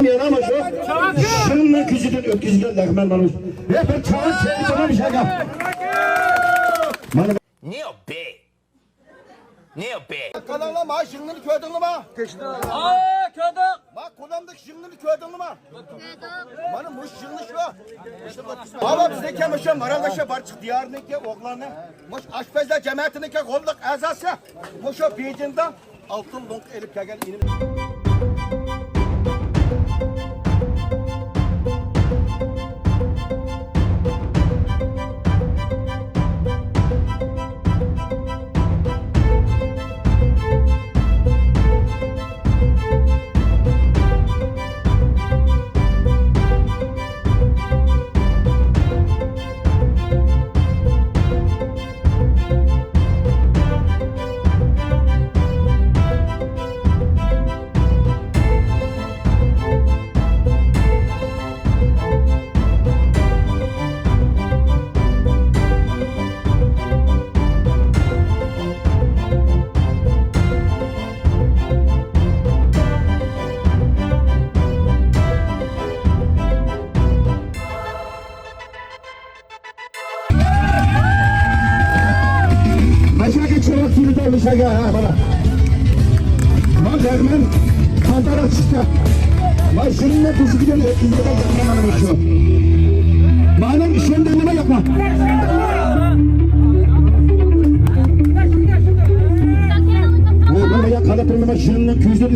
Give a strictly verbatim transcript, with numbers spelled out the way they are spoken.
يەنە مانا شۇ شىرنىڭ كۆزىدىن ئۆتكۈزگەن لەغمەن مانا شۇ. ھە، بىر چاغان چېلىپ تۇرغان بىر شەگە. مانا. نيو بي. نيو بي. قالاڭلار، ما شىرنىنى كۆردۈڭلارما؟ ئاي، كۆردۇق. ما قولۇمدىكى شىرنىنى كۆردۈڭلارما؟ مانا مۇشۇ شىرنى شۇ. مانا بىزنىڭكى مۇشۇ مارالداشلار بار چىق دىيارنىڭكى ئوغلانى. مۇشۇ ئاشپەزلەر جەمەتىنىڭكى غوللۇق ئەزاسى. مۇشۇ بېيجىڭدا ئالتۇن لوڭقا ئېلىپ كەلگەن ئىنىم. ماشاكا چوراق كېلىدۇ، ماشاكا، ھە، مانا. ما دەرمان قانتاراق چىقتى. ما شۇنىڭ كۆزىگە ئۆتكۈزگەن دەرمان مانا شۇ. مانا ئىشەندىڭلىما ياقما؟ بۇ، بۇ ياق قاراپ تۇرۇڭ، ما شۇنىڭ كۆزىدىن